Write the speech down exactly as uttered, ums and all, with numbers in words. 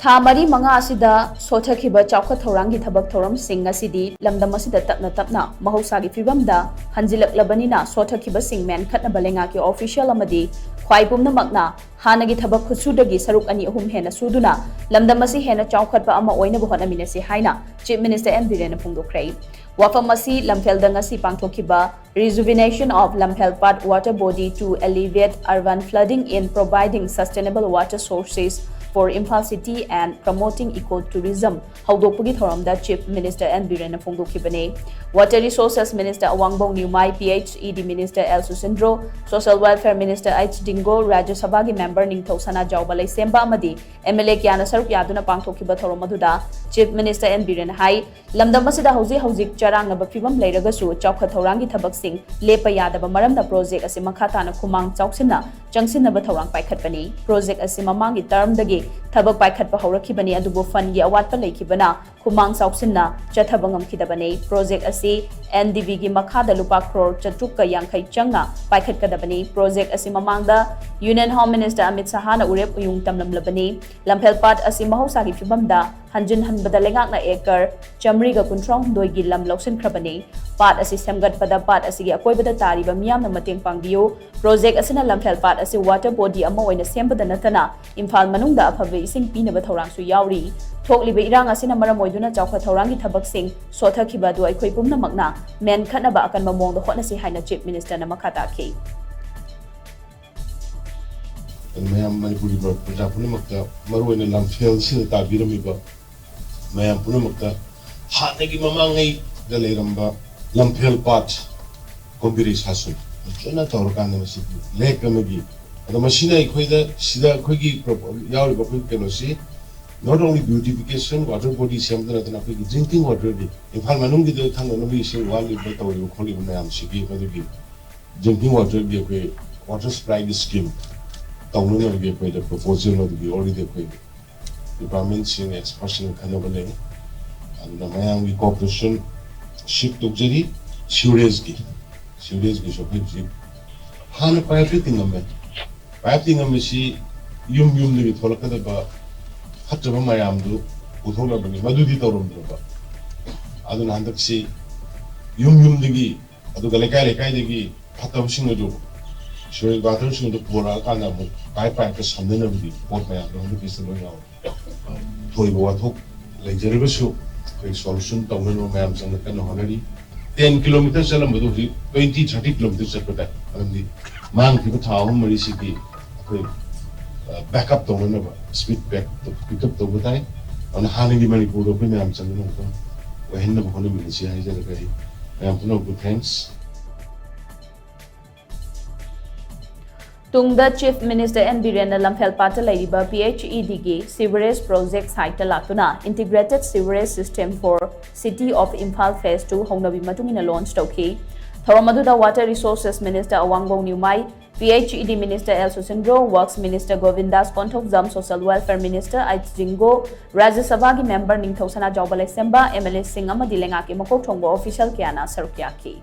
ꯊꯥ ꯃꯔꯤ ꯃꯉꯥ ꯑꯁꯤꯗ ꯁꯣꯊꯈꯤꯕ ꯆꯥꯎꯈꯠ ꯊꯧꯔꯥꯡꯒꯤ ꯊꯕꯛ ꯊꯧꯔꯝꯁꯤꯡ ꯉꯁꯤꯗꯤ ꯂꯝꯗꯝ ꯑꯁꯤꯗ ꯇꯞꯅ ꯇꯞꯅ ꯃꯍꯧꯁꯥꯒꯤ ꯐꯤꯕꯝꯗ ꯍꯟꯖꯤꯜꯂꯛꯂꯕꯅꯤꯅ, ꯁꯣꯊꯈꯤꯕꯁꯤꯡ ꯃꯦꯟꯈꯠꯅꯕ ꯂꯩꯉꯥꯛꯀꯤ official ꯑꯃꯗꯤ ꯈ꯭ꯋꯥꯏ ꯄꯨꯝꯅꯃꯛꯅ ꯍꯥꯟꯅꯒꯤ ꯊꯕꯛ ꯈꯨꯠꯁꯨꯗꯒꯤ ꯁꯔꯨꯛ ꯑꯅꯤ ꯑꯍꯨꯝ ꯍꯦꯟꯅ ꯁꯨꯗꯨꯅ ꯂꯝꯗꯝ ꯑꯁꯤ ꯍꯦꯟꯅ ꯆꯥꯎꯈꯠꯄ ꯑꯃ ꯑꯣꯏꯅꯕ ꯍꯣꯠꯅꯃꯤꯟꯅꯁꯤ ꯍꯥꯏꯅ Chief Minister N. ꯕꯤꯔꯦꯟꯅ ꯐꯣꯡꯗꯣꯛꯈ꯭ꯔꯦ꯫ ꯋꯥꯐꯝ ꯑꯁꯤ ꯂꯝꯐꯦꯜꯗ ꯉꯁꯤ ꯄꯥꯡꯊꯣꯛꯈꯤꯕ Rejuvenation of Lamphel Paat Water Body to Alleviate Urban Flooding in Providing Sustainable Water Sources for Imphal City and Promoting Ecotourism ꯍꯧꯗꯣꯛꯄꯒꯤ ꯊꯧꯔꯝꯗ Chief Minister N. ꯕꯤꯔꯦꯟꯅ ꯐꯣꯡꯗꯣꯛꯈꯤꯕꯅꯤ꯫ Water Resources Minister Awangbou Newmai, P H E D Minister L. ꯁꯨꯁꯤꯟꯗ꯭ꯔꯣ, Social Welfare Minister H. ꯗꯤꯡꯒꯣ, ꯔꯥꯖ꯭ꯌ ꯁꯚꯥꯒꯤ member ꯅꯤꯡꯊꯧ ꯁꯅꯥꯖꯥꯎꯕ ꯂꯩꯁꯦꯝꯕ ꯑꯃꯗꯤ M L A ꯀꯌꯥꯅ ꯁꯔꯨꯛ ꯌꯥꯗꯨꯅ ꯄꯥꯡꯊꯣꯛꯈꯤꯕ ꯊꯧꯔꯝ ꯑꯗꯨꯗ Chief Minister N. ꯕꯤꯔꯦꯟꯅ ꯍꯥꯏ, ꯂꯝꯗꯝ ꯑꯁꯤꯗ ꯍꯧꯖꯤꯛ ꯍꯧꯖꯤꯛ ꯆꯔꯥꯡꯅꯕ ꯐꯤꯕꯝ ꯂꯩꯔꯒꯁꯨ ꯆꯥꯎꯈꯠ ꯊꯧꯔꯥꯡꯒꯤ ꯊꯕꯛꯁꯤꯡ ꯂꯦꯞꯄ ꯌꯥꯗꯕ ꯃꯔꯝꯅ project ꯑꯁꯤ ꯃꯈꯥ ꯇꯥꯅ ꯈꯨꯃꯥꯡ ꯆꯥꯎꯁꯤꯟꯅ ꯆꯪꯁꯤꯟꯅꯕ ꯊꯧꯔꯥꯡ ꯄꯥꯏꯈꯠꯄꯅꯤ꯫ Project ꯑꯁꯤ ꯃꯃꯥꯡꯒꯤ termꯗꯒꯤ ꯊꯕꯛ ꯄꯥꯏꯈꯠꯄ ꯍꯧꯔꯛꯈꯤꯕꯅꯤ, ꯑꯗꯨꯕꯨ fundꯒꯤ ꯑꯋꯥꯠꯄ ꯂꯩꯈꯤꯕꯅ ꯈꯨꯃꯥꯡ ꯆꯥꯎꯁꯤꯟꯅ ꯆꯠꯊꯕ ꯉꯝꯈꯤꯗꯕꯅꯤ꯫ Project ꯑꯁꯤ N D Bꯒꯤ ꯃꯈꯥꯗ ꯂꯨꯄꯥ ꯀ꯭ꯔꯣꯔ ꯆꯥꯇ꯭ꯔꯨꯛꯀ ꯌꯥꯡꯈꯩ ꯆꯪꯅ ꯄꯥꯏꯈꯠꯀꯗꯕꯅꯤ꯫ Project ꯑꯁꯤ ꯃꯃꯥꯡꯗ Union Home Minister ꯑꯃꯤꯠ ꯁꯍꯥꯅ ꯎꯔꯦꯞ ꯎꯌꯨꯡ ꯇꯝꯂꯝꯂꯕꯅꯤ꯫ ꯂꯝꯐꯦꯜ ꯄꯥꯠ ꯑꯁꯤ ꯃꯍꯧꯁꯥꯒꯤ ꯐꯤꯕꯝꯗ ꯍꯟꯖꯤꯟꯍꯟꯕꯗ ꯂꯩꯉꯥꯛꯅ acre ꯆꯥꯃꯔꯤꯒ ꯀꯨꯟꯊ꯭ꯔꯥꯍꯨꯝꯗꯣꯏꯒꯤ ꯂꯝ ꯂꯧꯁꯤꯟꯈ꯭ꯔꯕꯅꯤ꯫ ꯄꯥꯠ ꯑꯁꯤ ꯁꯦꯝꯒꯠꯄꯗ ꯄꯥꯠ ꯑꯁꯤꯒꯤ ꯑꯀꯣꯏꯕꯗ ꯇꯥꯔꯤꯕ ꯃꯤꯌꯥꯝꯅ ꯃꯇꯦꯡ ꯄꯥꯡꯕꯤꯌꯨ꯫ Project ꯑꯁꯤꯅ ꯂꯝꯐꯦꯜ ꯄꯥꯠ ꯑꯁꯤ water body ꯑꯃ ꯑꯣꯏꯅ ꯁꯦꯝꯕꯗ ꯅꯠꯇꯅ ꯏꯝꯐꯥꯜ ꯃꯅꯨꯡꯗ ꯑꯐꯕ ꯏꯁꯤꯡ ꯄꯤꯅꯕ ꯊꯧꯔꯥꯡꯁꯨ ꯌꯥꯎꯔꯤ꯫ ꯊꯣꯛꯂꯤꯕ ꯏꯔꯥꯡ ꯑꯁꯤꯅ ꯃꯔꯝ ꯑꯣꯏꯗꯨꯅ ꯆꯥꯎꯈꯠ ꯊꯧꯔꯥꯡꯒꯤ ꯊꯕꯛꯁꯤꯡ ꯁꯣꯊꯈꯤꯕ ꯑꯗꯨ ꯑꯩꯈꯣꯏ ꯄꯨꯝꯅꯃꯛꯅ ꯃꯦꯟꯈꯠꯅꯕ ꯑꯀꯟꯕ ꯃꯑꯣꯡꯗ ꯍꯣꯠꯅꯁꯤ ꯍꯥꯏꯅ Chief Ministerꯅ ꯃꯈꯥ ꯇꯥꯈꯤ꯫ ꯃꯌꯥꯝ ꯃꯅꯤꯄꯨꯔꯒꯤ ꯄ꯭ꯔꯖꯥ ꯄꯨꯝꯅꯃꯛꯇ, ꯃꯔꯨꯑꯣꯏꯅ ꯂꯝꯐꯦꯜꯁꯤꯗ ꯇꯥꯕꯤꯔꯝꯃꯤꯕ ꯃꯌꯥꯝ ꯄꯨꯝꯅꯃꯛꯇ, ꯍꯥꯟꯅꯒꯤ ꯃꯃꯥꯡꯉꯩꯗ ꯂꯩꯔꯝꯕ ꯂꯝꯐꯦꯜ ꯄꯥꯠ ꯀꯣꯝꯕꯤꯔꯩ ꯁꯥꯁꯨ ꯐꯖꯅ ꯇꯧꯔꯀꯥꯟꯗ ꯃꯁꯤꯒꯤ ꯂꯦꯛ ꯑꯃꯒꯤ, ꯑꯗꯣ ꯃꯁꯤꯅ ꯑꯩꯈꯣꯏꯗ, ꯁꯤꯗ ꯑꯩꯈꯣꯏꯒꯤ ꯄ꯭ꯔꯣ-, ꯌꯥꯎꯔꯤꯕ ꯑꯩꯈꯣꯏꯒꯤ ꯀꯩꯅꯣꯁꯤ, not only beautification, water body ꯁꯦꯝꯕꯗ ꯅꯠꯇꯅ ꯑꯩꯈꯣꯏꯒꯤ drinking waterꯒꯤ, ꯏꯝꯐꯥꯜ ꯃꯅꯨꯡꯒꯤꯗ ꯊꯛꯅꯅꯕ ꯏꯁꯤꯡ ꯋꯥꯠꯂꯤꯕ, ꯇꯧꯔꯤꯕ ꯈꯣꯠꯂꯤꯕ ꯃꯌꯥꯝꯁꯤꯒꯤ, ꯃꯗꯨꯒꯤ drinking waterꯒꯤ ꯑꯩꯈꯣꯏ water supplyꯒꯤ scheme ꯇꯧꯅꯅꯕꯒꯤ ꯑꯩꯈꯣꯏꯗ proposal ꯑꯗꯨꯒꯤ already ꯑꯩꯈꯣꯏ departmentꯁꯤꯡ, expertꯁꯤꯡ ꯈꯟꯅꯕ ꯂꯩ꯫ ꯑꯗꯨꯅ ꯃꯌꯥꯝꯒꯤ cooperation seek ꯇꯧꯖꯔꯤ꯫ Sewageꯒꯤ, sewageꯒꯤꯁꯨ ꯑꯩꯈꯣꯏ ꯍꯧꯖꯤꯛ ꯍꯥꯟꯅ pipeꯇꯤ ꯇꯤꯡꯉꯝꯃꯦ꯫ Pipe ꯇꯤꯡꯉꯝꯕꯁꯤ ꯌꯨꯝ ꯌꯨꯝꯗꯒꯤ ꯊꯣꯛꯂꯛꯀꯗꯕ ꯐꯠꯇꯕ ꯃꯌꯥꯝꯗꯨ ꯄꯨꯊꯣꯛꯅꯕꯅꯤ, ꯃꯗꯨꯗꯤ ꯇꯧꯔꯝꯗ꯭ꯔꯕ꯫ ꯑꯗꯨꯅ ꯍꯟꯗꯛꯁꯤ ꯌꯨꯝ ꯌꯨꯝꯗꯒꯤ, ꯑꯗꯨꯒ ꯂꯩꯀꯥꯏ ꯂꯩꯀꯥꯏꯗꯒꯤ ꯐꯠꯇꯕꯁꯤꯡ ꯑꯗꯨ ꯁꯤꯋꯦꯖ ꯋꯥꯇꯔꯁꯤꯡ ꯑꯗꯨ ꯄꯨꯔꯛꯑꯀꯥꯟꯗ ꯑꯃꯨꯛ ꯄꯥꯏꯞ ꯄꯥꯏꯞꯇ ꯁꯝꯅꯅꯕꯒꯤ ꯄꯣꯠ ꯃꯌꯥꯝꯗꯣ ꯍꯟꯗꯛꯀꯤꯁꯤꯗ ꯂꯣꯏ ꯌꯥꯎꯔꯦ꯫ ꯊꯣꯛꯏꯕ ꯋꯥꯊꯣꯛ ꯂꯩꯖꯔꯒꯁꯨ ꯑꯩꯈꯣꯏ ꯁꯣꯂꯨꯁꯟ ꯇꯧꯅꯅꯕ ꯃꯌꯥꯝ ꯆꯪꯅ ꯀꯟꯅ ꯍꯣꯠꯅꯔꯤ꯫ ꯇꯦꯟ ꯀꯤꯂꯣꯃꯤꯇꯔ ꯆꯠꯂꯝꯕꯗꯨ ꯍꯧꯖꯤꯛ ꯇ꯭ꯋꯦꯟꯇꯤ, ꯊꯥꯔꯇꯤ ꯀꯤꯂꯣꯃꯤꯇꯔ ꯆꯠꯄ ꯇꯥꯏ꯫ ꯃꯔꯝꯗꯤ ꯃꯥꯡꯈꯤꯕ ꯊꯥ ꯑꯍꯨꯝ ꯃꯔꯤꯁꯤꯒꯤ ꯑꯩꯈꯣꯏ ꯕꯦꯛꯑꯞ ꯇꯧꯅꯅꯕ, ꯁ꯭ꯄꯤꯠ ꯕ꯭ꯔꯦꯛ ꯄꯤꯛꯑꯞ ꯇꯧꯕ ꯇꯥꯏ꯫ ꯑꯗꯨꯅ ꯍꯥꯟꯅꯒꯤ ꯃꯅꯤꯄꯨꯔꯗꯣ ꯑꯩꯈꯣꯏ ꯃꯌꯥꯝ ꯆꯪꯗꯨꯅ ꯑꯃꯨꯛꯇꯪ ꯑꯣꯏꯍꯟꯅꯕ ꯍꯣꯠꯅꯃꯤꯟꯅꯁꯤ ꯍꯥꯏꯖꯔꯒ ꯑꯩ ꯃꯌꯥꯝ ꯄꯨꯝꯅꯃꯛꯄꯨ ꯊꯦꯡꯛꯁ꯫ ꯇꯨꯡꯗ Chief Minister N. ꯕꯤꯔꯦꯟꯅ ꯂꯝꯐꯦꯜꯄꯥꯠꯇ ꯂꯩꯔꯤꯕ P H E Dꯒꯤ sewerage project siteꯇ ꯂꯥꯛꯇꯨꯅ Integrated Sewerage System for City of Imphal Phase two ꯍꯧꯅꯕꯤ ꯃꯇꯨꯡ ꯏꯟꯅ launch ꯇꯧꯈꯤ꯫ ꯊꯧꯔꯝ ꯑꯗꯨꯗ Water Resources Minister Awangbou Newmai, P H E D Minister L. Susindro, Works Minister Govindas Konthoujam, Social Welfare Minister H Dingo, Rajya ꯁꯚꯥꯒꯤ member ꯅꯤꯡꯊꯧ ꯁꯅꯥꯖꯥꯎꯕ ꯂꯩꯁꯦꯝꯕ, M L Aꯁꯤꯡ ꯑꯃꯗꯤ ꯂꯩꯉꯥꯛꯀꯤ ꯃꯀꯣꯛ ꯊꯣꯡꯕ official ꯀꯌꯥꯅ ꯁꯔꯨꯛ ꯌꯥꯈꯤ꯫